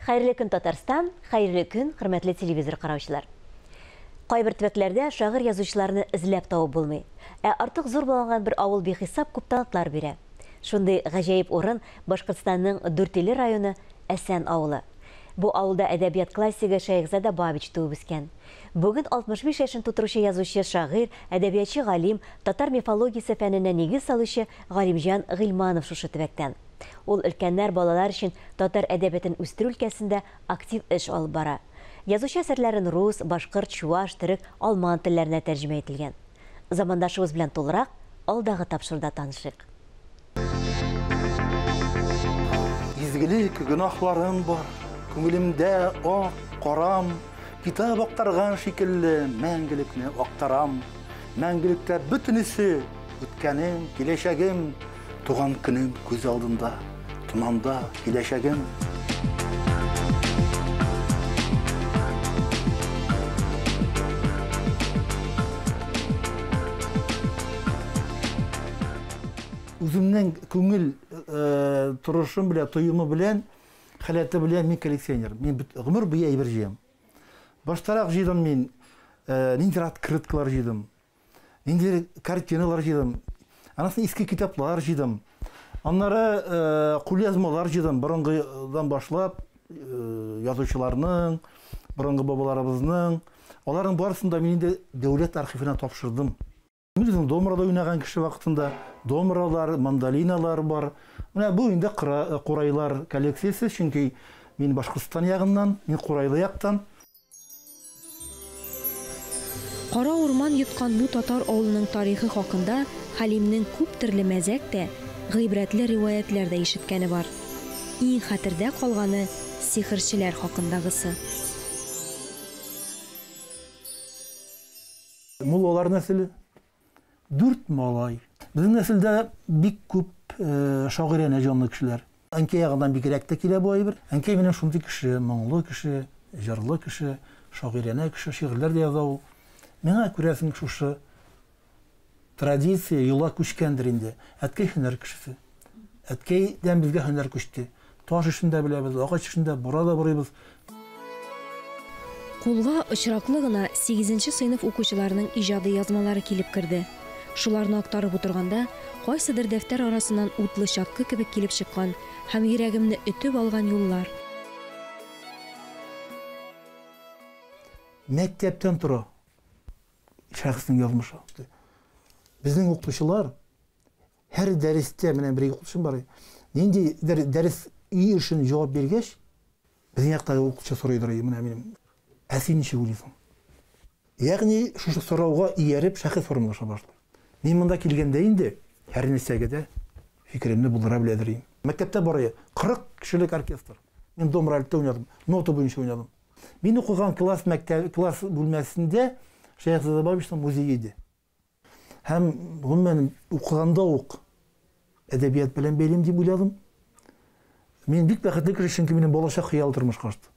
Хәерле көн, Татарстан, хәерле көн, хөрмәтле телевизор караучылар. Кайбер төбәкләрдә шагыйрь язучыларны эзләп табып булмый. Ә артык зур булмаган бер авыл бихисап күп талантлар бирә. Шундый гаҗәеп урын Башкортстанның Дүртөйле районы Әсән авылы. Бу авылда әдәбият классигы Шәехзада Бабич туып үскән. Бүген 65 яшен тутыручы язучы, шагыйрь, әдәбиятчы галим, татар мифологиясе фәненә нигез салучы Галимҗан Гыйльманов шушы төбәктән. Ул өлкәннәр, балалар өчен татар әдәбиятын үстерү өлкәсендә актив эш алып бара. Язучы әсәрләрен рус, башкорт, чуаш, төрек, алман телләренә тәрҗемә ителгән. Замандашыбыз белән тулырак алдагы тапшыруда танышыйк. Изгелек, гөнаһларым бар, күңелемдә ак, карам, китап актарган шикелле мәңгелекне актарам. Мәңгелектә бөтенесе, үткәнем, киләчәгем, туган көнем күз алдында, томанда киләчәгем. Үземнең күңел торышым белән, тоемы белән, халәте белән мин коллекционер. Мин гомер буе әйбер җыям. Баштарак җыйдым мин, ниндидер открыткалар җыйдым, ниндидер картиналар җыйдым. Аннан соң иске китаплар җыйдым. Аннары кулъязмалар җыйдым, борынгыдан башлап, язучыларның, борынгы бабаларыбызның. Аларның барысын да мин инде дәүләт архивына тапшырдым. Мин үзем домрада уйнаган кеше вакытында домралар, мандолиналар бар. Менә бу инде курайлар коллекциясе, чөнки мин Башкортстан ягыннан, мин курайлы яктан. Кара урман йоткан бу татар авылының тарихы хакында Хәлимнең күп төрле мәзәк тә, гыйбрәтле риваятьләр дә ишеткәне бар. Иң хәтердә калганы сихерчеләр хакындагысы. Муллалар нәселе, 4 малай. Безнең нәселдә бик күп шагыйрәнә җанлы кешеләр. Әнкәй ягыннан бигрәк тә килә бу әйбер. Әнкәй минем шундый кеше, моңлы кеше, җырлы кеше, шагыйрәнә кеше, шигырьләр дә яза ул. Миңа күрәсең шушы традиция, йола күчкәндер инде. Әткәй һөнәр кешесе. Әткәйдән безгә һөнәр күчте. Таш эшен дә беләбез, агач эшен дә, бура да бурыйбыз. Кулга очраклы гына 8 сыйныф укучыларының иҗади язмалары килеп керде. Шуларны актарып утырганда, кайсыдыр дәфтәр арасыннан утлы чаткы кебек килеп чыккан һәм йөрәгемне өтеп алган юллар. Мәктәптән тора шәхеснең язмышы. Безнең укытучылар һәр дәрестә, менә бер укытучым бар, нинди дәрес өй эшен җавап биргәч, безнең якта укытучы сорыйдыр, менә минем, ә син ничек уйлыйсың? Ягъни шушы сорауга ияреп шәхес формалаша башлый. Мин монда килгәндә инде һәр нәрсәгә дә фикеремне булдыра беләдер идем. Мәктәптә бар иде 40 кешелек оркестр. Мин домральтта уйнадым, нота буенча уйнадым. Мин укыган класс мәктәп, класс бүлмәсендә Шәехзада Бабичның музее иде. Һәм гомумән укыганда ук әдәбият белән бәйлим дип уйладым. Мин бик бәхетле кеше, чөнки минем балачак хыял тормышка ашты.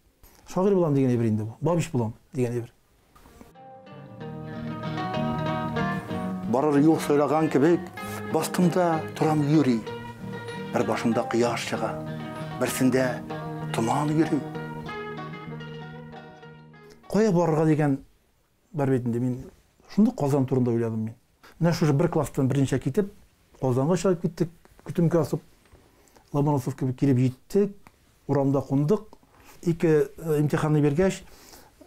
Шагыйрь булам дигән әйбер инде бу. Бабич булам дигән әйбер. Барыр юл сайлаган кебек, бастым да торам йөри. Бер башында кояш чыга, берсендә томан йөри. Кая барырга дигән бар бит инде, мин шундый Казан турында уйладым мин. Менә шушы бер класстан берничә китеп, Казанга чыгып киттек, көтемгә асып, Ломоносов кебек килеп җиттек, урамда кундык. Ике имтиханны биргәч,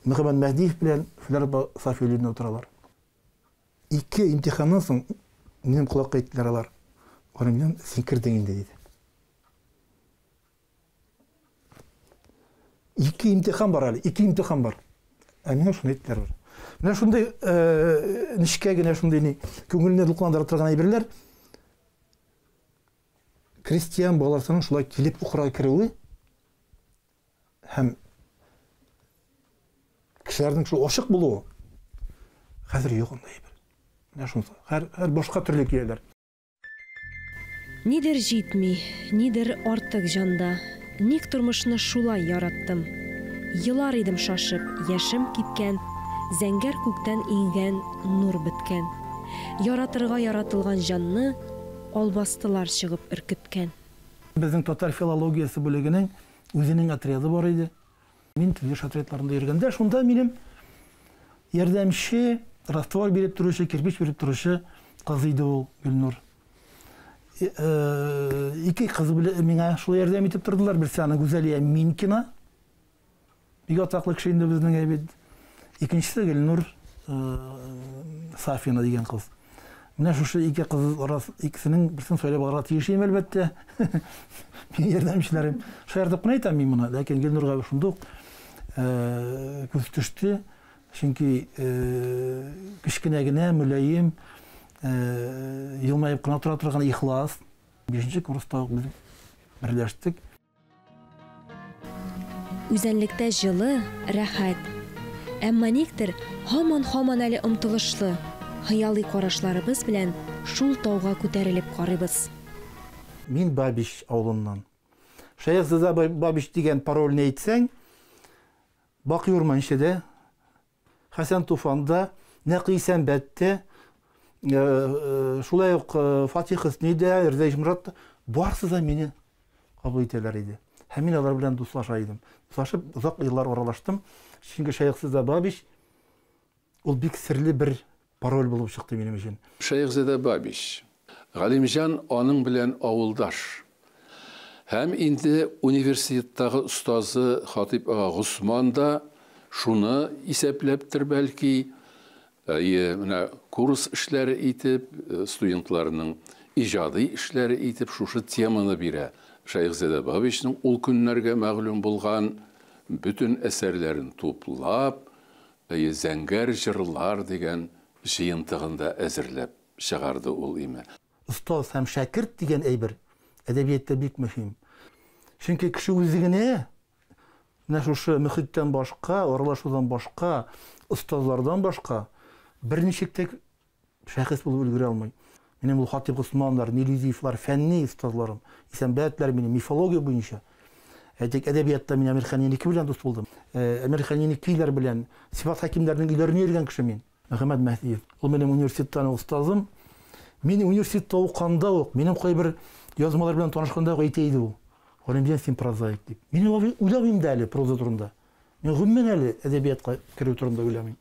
Мөхәммәд Мәһдиев белән Флера Сафиуллина утыралар. Ике имтиханнан соң минем колакка әйттеләр алар. Галимҗан, син кердең инде, диде. Ике имтихан бар әле, ике имтихан бар. Ә миңа шуны әйттеләр. Менә шундый нечкә генә шундый ни, күңелне дулкынландыра торган әйберләр. Крестьян баласының шулай килеп укырга керүе һәм кешеләрнең шул ачык булуы хәзер юк андый әйбер. Менә шунысы. Һәр башка төрле киләләр. Нидер җитми, нидер артык җанда. Ник тормышны шулай яраттым? Елар идем шашып, яшем кипкән, зәңгәр күктән иңгән нур беткән. Яратырга яратылган җанны албастылар чыгып өркеткән. Безнең татар филологиясе бүлегенең Үзенең отряды бар иде. Мин төзелеш отрядларында йөргәндә, шунда минем ярдәмче, раствор биреп торучы, кирпич биреп торучы кыз иде ул, Гөлнур. Ике кыз белән миңа шулай ярдәм итеп тордылар. Берсе аны Гүзәлия Минкина. Бик атаклы кеше инде безнең әйбит. Икенчесе Гөлнур Сафина дигән кыз. Менә шушы ике кыз арас икесенең берсен сайлап алырга тиеш идем, әлбәттә. Минем ярдәмчеләрем. Шаяртып кына әйтәм мин моны, ләкин Гөлнурга шундук күз төште. Чөнки кечкенә генә, мөлаем, елмаеп кына тора торган ихлас. Бишенче курста ук без берләштек. Үзәнлектә җылы, рәхәт. Әмма никтер һаман-һаман әле омтылышлы, хыялый карашларыбыз белән шул тауга күтәрелеп карыйбыз. Мин Бабич авылыннан. Шәехзада Бабич дигән парольне әйтсәң, Бакый Урманчы да, Хәсән Туфан да, Нәкый Исәнбәт тә, шулай ук Фатих Хөсни дә, Рза Ишмурат та, барысы да мине кабул итәләр иде. Һәм мин алар белән дуслаша идем. Дуслашып, озак еллар аралаштым. Чөнки Шәехзада Бабич ул бик серле бер пароль булып чыкты минем өчен. Шәехзада Бабич. Галимҗан аның белән авылдаш. Һәм инде университеттагы остазы Хатип ага Госман да шуны исәпләптер бәлки, әйе, менә курс эшләре итеп, студентларның иҗади эшләре итеп шушы теманы бирә. Шәехзада Бабичның ул көннәргә мәгълүм булган бөтен әсәрләрен туплап, әйе, Зәңгәр җырлар дигән җыентыгын да әзерләп чыгарды ул име. Остаз һәм шәкерт дигән әйбер әдәбиятта бик мөһим. Чөнки кеше үзе генә менә шушы мөхиттән башка, аралашудан башка, остазлардан башка берничек тә шәхес булып өлгерә алмый. Минем ул Хатип Госманнар, Нелюзиевлар, фәнни остазларым, Исәнбәтләр минем мифология буенча. Әйтик, әдәбиятта мин Әмирхан Еники белән дус булдым. Әмирхан Еникиләр белән Сифат Хәкимнәрнең өйләренә йөргән кеше мин. Мөхәммәд Мәһдиев. Ул минем университеттан остазым. Мин университетта укыганда ук, минем кайбер язмалар белән танышканда ук әйтә иде ул. Галимҗан, син прозаик дип. Мин уйламыйм да әле проза турында. Мин гомумән әле әдәбиятка керү турында уйламыйм.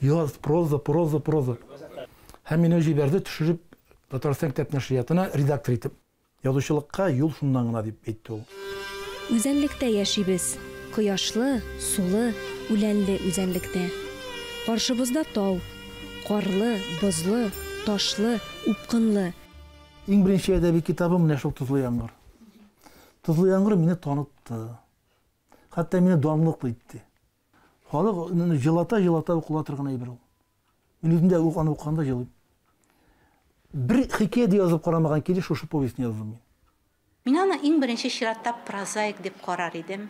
Яз, проза, проза, проза. Һәм мине җибәрде төшереп Татарстан китап нәшриятына редактор итеп. Язучылыкка юл шуннан гына дип әйтте ул. Үзәнлектә яшибез. Кояшлы, сулы, үләнле үзәнлектә. Каршыбызда тау. Карлы, бозлы, ташлы, упкынлы. Иң беренче әдәби китабым менә шул Тозлы яңгыр. Тозлы яңгыр мине танытты. Хәтта мине данлыклы итте. Халык җылата-җылата укыла торган әйбер ул. Мин үзем дә аны укыганда җылыйм. Бер хикәя дә язып карамаган килеш шушы повестьны яздым мин. Мин аны иң беренче чиратта прозаик дип карар идем.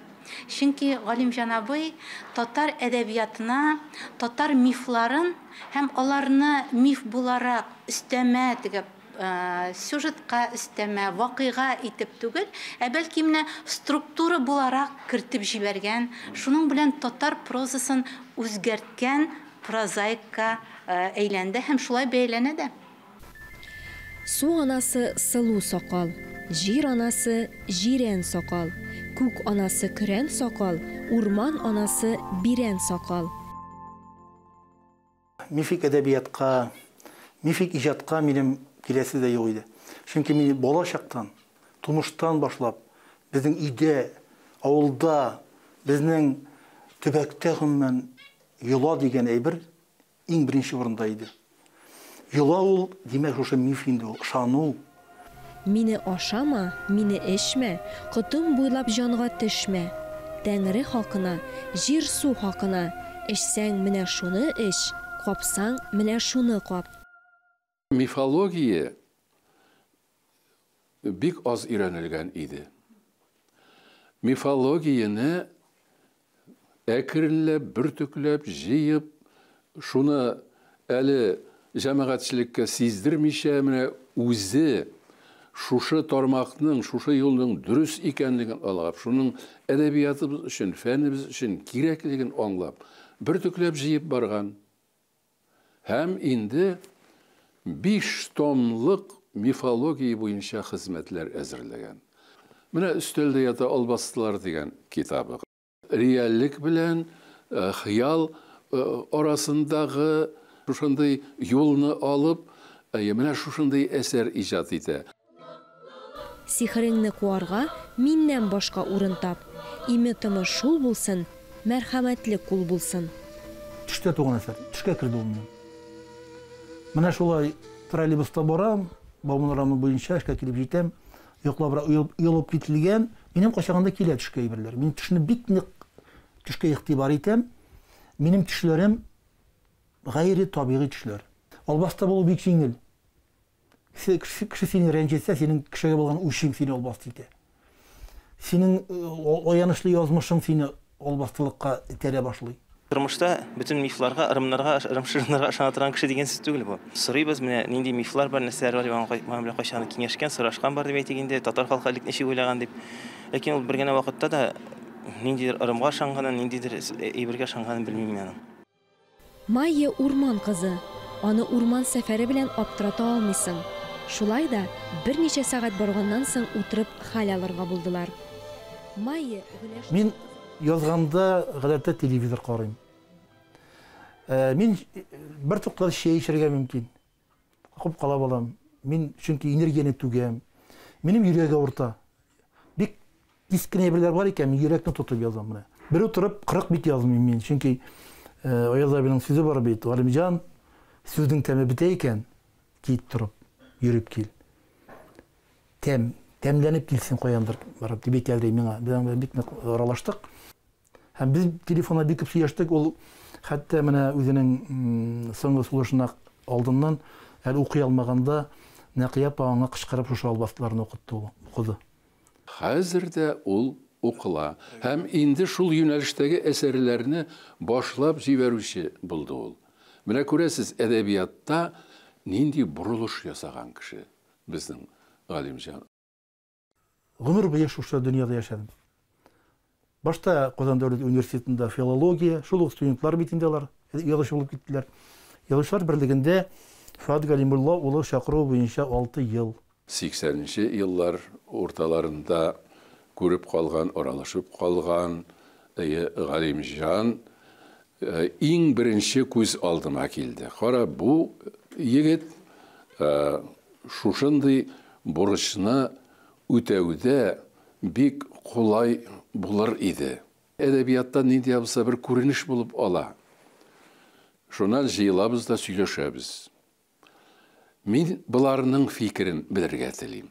Чөнки Галимҗан абый татар әдәбиятына татар мифларын һәм аларны миф буларак өстәмә теге сюжетка өстәмә, вакыйга итеп түгел, ә бәлки менә структура буларак кертеп җибәргән, шуның белән татар прозасын үзгәрткән прозаикка әйләнде һәм шулай бәяләнә дә. Су анасы сылу сакал, җир анасы җирән сакал, күк анасы көрән сакал, урман анасы бирән сакал. Мифик әдәбиятка, мифик иҗатка минем киләсе дә юк иде. Чөнки мин бала чактан, тумыштан башлап, безнең өйдә, авылда, безнең төбәктә гомумән йола дигән әйбер иң беренче урында иде. Йола ул, димәк, шушы миф инде ул, ышану. Мине ашама, мине эчмә, котым буйлап җанга төшмә. Тәңре хакына, җир-су хакына, эчсәң менә шуны эч, капсаң менә шуны кап. Мифология бик аз өйрәнелгән иде. Мифологияне әкренләп, бөртекләп, җыеп, шуны әле җәмәгатьчелеккә сиздермичә, менә үзе шушы тармакның, шушы юлның дөрес икәнлеген аңлап, шуның әдәбиятыбыз өчен, фәнебез өчен кирәклеген аңлап, бөртекләп җыеп барган. Һәм инде 5 томлык мифология буенча хезмәтләр әзерләгән. Менә өстәлдә ята Албастылар дигән китабы. Реальлек белән хыял арасындагы шушындый юлны алып, менә шушындый әсәр иҗат итә. Сихереңне куарга миннән башка урын тап. Име-тымы шул булсын, мәрхәмәтле кул булсын. Төштә туган әсәр, төшкә керде ул минем. Менә шулай троллейбуста барам, Бауман урамы буенча эшкә килеп җитәм. Йоклабрак уелып кителгән. Минем кайчагында килә төшкә әйберләр. Мин төшне бик нык төшкә игътибар итәм. Минем төшләрем гайре табигый төшләр. Албасты булу бик җиңел. Кеше сине рәнҗетсә, синең кешегә булган үчең сине албасты итә. Синең аянычлы язмышың сине албастылыкка этәрә башлый. Тормышта бөтен мифларга, ырымнарга, ырым-шырымнарга ышана торган кеше дигән сүз түгел бу. Сорыйбыз, менә нинди мифлар бар, нәрсәләр бар дип, аның белән кайчан киңәшкән, сорашкан бар дип әйтик инде, татар халкы элек ничек уйлаган дип. Ләкин ул бер генә вакытта да ниндидер ырымга ышанганын, ниндидер әйбергә ышанганын белмим мин аның. Майя урман кызы. Аны урман сәфәре белән аптырата алмыйсың. Шулай да берничә сәгать барганнан соң утырып хәл алырга булдылар. Майя Гөләш. Мин язганда гадәттә телевизор карыйм. Мин бер тукталыш чәй эчәргә мөмкин. Куып кала балам. Мин чөнки энергияне түгәм. Минем йөрәк авырта. Бик кискен әйберләр бар икән, мин йөрәкне тотып язам менә. Бер утырып 40 бит язмыйм мин, чөнки Аяз абиның сүзе бар бит, Галимҗан, сүзнең тәме бетә икән, кит торып, йөреп кил. Тәм, тәмләнеп килсен каяндыр барып, дип әйтә Андрей миңа. Без аның белән бик нык аралаштык. Һәм без телефонда бик күп сөйләштек. Ул хәтта менә үзенең соңгы сулышына алдыннан әле укый алмаганда Нәкыя апа аңа кычкырып шушы албастыларны укытты ул, укыды. Хәзер дә ул укыла. Һәм инде шул юнәлештәге әсәрләрне башлап җибәрүче булды ул. Менә күрәсез, әдәбиятта нинди борылыш ясаган кеше безнең Галимҗан. Гомер буе шушы дөньяда яшәдем. Башта Казан дәүләт университетында филология, шул ук студентлар бит инде алар, язучы булып киттеләр. Язучылар берлегендә Фоат Галимулла улы чакыруы буенча 6 ел. 80 нче еллар урталарында күреп калган, аралашып калган Галимҗан иң беренче күз алдыма килде. Кара, бу егет шушындый бурычны үтәүдә бик кулай булыр иде. Әдәбиятта нинди булса бер күренеш булып ала. Шуннан җыелабыз да сөйләшәбез. Мин боларның фикерен белергә телим.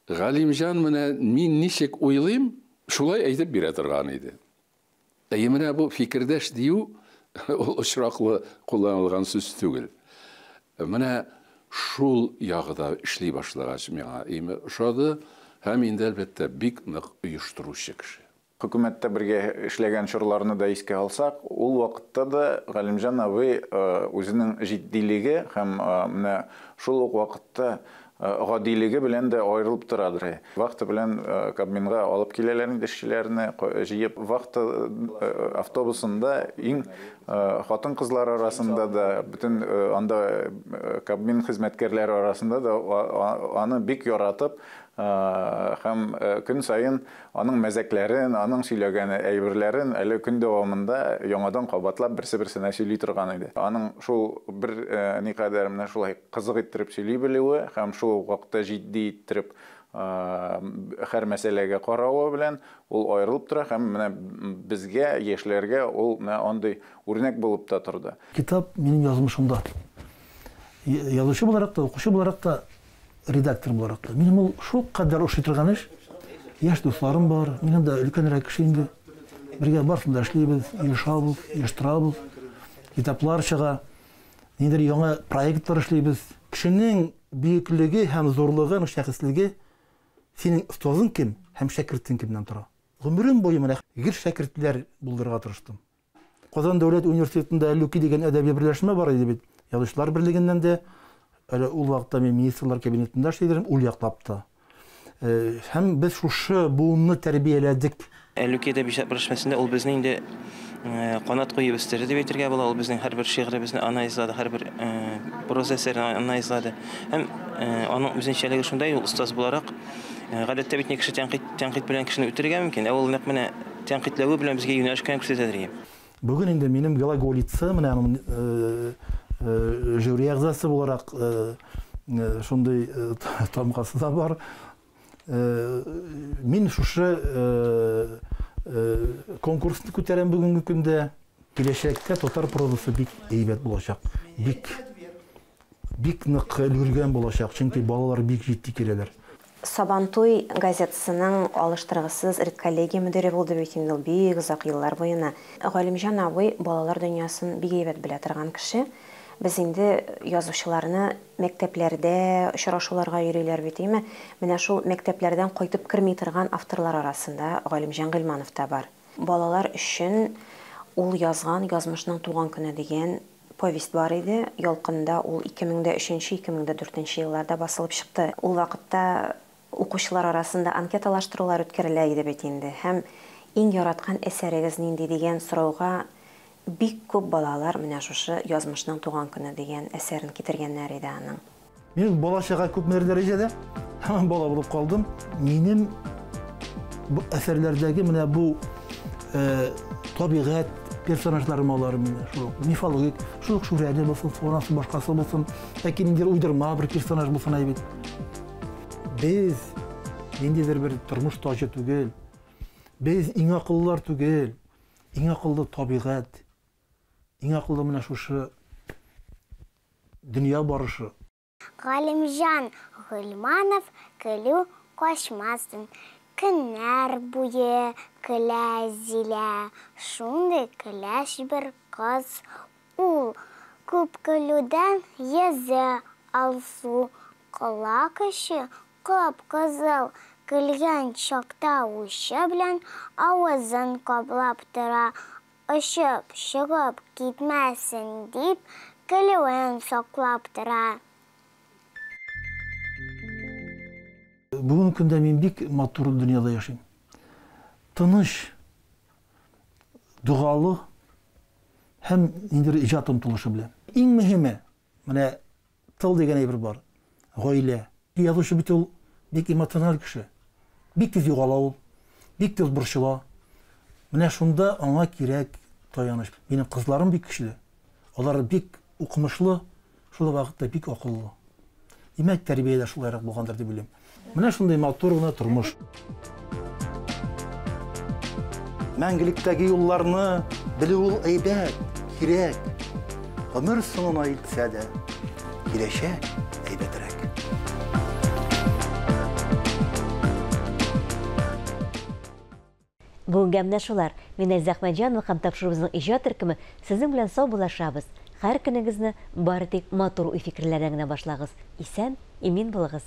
Галимҗан менә мин ничек уйлыйм, шулай әйтеп бирә торган иде. Әйе, менә бу фикердәш дию ул очраклы кулланылган сүз түгел. Менә шул ягы да эшли башлагач миңа име ошады һәм инде әлбәттә бик нык оештыручы кеше. Хөкүмәттә бергә эшләгән чорларны да искә алсак, ул вакытта да Галимҗан абый үзенең җитдилеге һәм менә шул ук вакытта гадилеге белән дә аерылып торадыр. Вахта белән Кабминга алып киләләр инде эшчеләрне җыеп. Вахта автобусында иң хатын-кызлар арасында да, бөтен анда Кабмин хезмәткәрләре арасында да аны бик яратып һәм көн саен аның мәзәкләрен, аның сөйләгән әйберләрен әле көн дәвамында яңадан кабатлап берсе-берсенә сөйли торган иде. Аның шул бер никадәр менә шулай кызык иттереп сөйли белүе һәм шул ук вакытта җитди иттереп һәр мәсьәләгә каравы белән ул аерылып тора һәм менә безгә, яшьләргә ул менә андый үрнәк булып та торды. Китап минем язмышымда. Язучы буларак та, укучы буларак та, редактор буларак та. Минем ул шул кадәр ошый торган эш. Яшь дусларым бар, минем дә өлкәнрәк кеше инде. Бергә барысын да эшлибез, оешабыз, оештырабыз. Китаплар чыга, ниндидер яңа проектлар эшлибез. Кешенең бөеклеге һәм зурлыгы, аның шәхеслеге синең остазың кем һәм шәкертең кемнән тора. Гомерем буе менә гел шәкертләр булдырырга тырыштым. Казан дәүләт университетында Әллүки дигән әдәби берләшмә бар иде бит. Язучылар берлегеннән дә, әле ул вакытта мин министрлар кабинетында эшли идем, ул яклап та. Һәм без шушы буынны тәрбияләдек. Әллүки әдәби берләшмәсендә ул безне инде канат куеп үстерде дип әйтергә була. Ул безнең һәрбер шигыребезне анализлады, һәрбер проза әсәрен анализлады. Һәм аның үзенчәлеге шунда, ул остаз буларак Гадәттә бит кеше тәнкыйть, тәнкыйть белән кешене үтерергә мөмкин, ә ул нәкъ менә тәнкыйтьләве белән безгә юнәлеш кенә күрсәтә. Бүген инде минем Глаголица, менә аның жюри әгъзасы буларак шундый тамгасы да бар. Мин шушы конкурсны күтәрәм бүгенге көндә. Киләчәктә татар прозасы бик әйбәт булачак. Бик бик нык өлгергән булачак, чөнки балалар бик җитди киләләр. Сабантуй газетасының алыштыргысыз редколлегия мөдире булды бит инде ул бик озак еллар буена. Галимҗан абый балалар дөньясын бик әйбәт белә торган кеше. Без инде язучыларны мәктәпләрдә очрашуларга йөриләр бит, әйме? Менә шул мәктәпләрдән кайтып керми торган авторлар арасында Галимҗан Гыйльманов та бар. Балалар өчен ул язган Язмышның туган көне дигән повесть бар иде. Ялкында ул 2003-2004 елларда басылып чыкты. Ул вакытта укучылар арасында анкеталаштырулар үткәрелә иде бит инде. Һәм иң яраткан әсәрегез нинди дигән сорауга бик күп балалар менә шушы Язмышның туган көне дигән әсәрен китергәннәр иде аның. Мин бала-чага күпмедер дәрәҗәдә һаман бала булып калдым. Минем бу әсәрләрдәге менә бу табигать персонажларым алар мине шул мифологик, шул ук Шүрәле булсын, сонасы башкасы булсын, яки ниндидер уйдырма бер персонаж булсын әйбит. Без ниндидер бер тормыш таҗы түгел. Без иң акыллылар түгел. Иң акыллы табигать. Иң акыллы менә шушы дөнья барышы. Галимҗан Гыйльманов көлү качмасын. Көннәр буе көлә Зилә. Шундый көләч бер кыз ул. Күп көлүдән йөзе алсу, колак очы кып-кызыл. Көлгән чакта учы белән авызын каплап тора. Очып чыгып китмәсен дип, көлүен саклап тора. Бүгенге көндә мин бик матур дөньяда яшим. Тыныч, догалы һәм ниндидер иҗат омтылышы белән. Иң мөһиме, менә тыл дигән әйбер бар. Гаилә. Язучы бит ул бик эмоциональ кеше. Бик тиз югала ул, бик тиз борчыла. Менә шунда аңа кирәк таяныч. Минем кызларым бик көчле. Алар бик укымышлы, шул вакытта бик акыллы. Димәк, тәрбия дә шулайрак булгандыр дип уйлыйм. Менә шундый матур гына тормыш. Мәңгелектәге юлларны белү ул әйбәт, кирәк. Гомер соңына илтсә дә, киләчәк әйбәтрәк. Бүгенгә менә шулар. Мин Эльза Әхмәтҗанова һәм тапшыруыбызның иҗат төркеме сезнең белән саубуллашабыз. Һәр көнегезне бары тик матур уй-фикерләрдән генә башлагыз. Исән, имин булыгыз.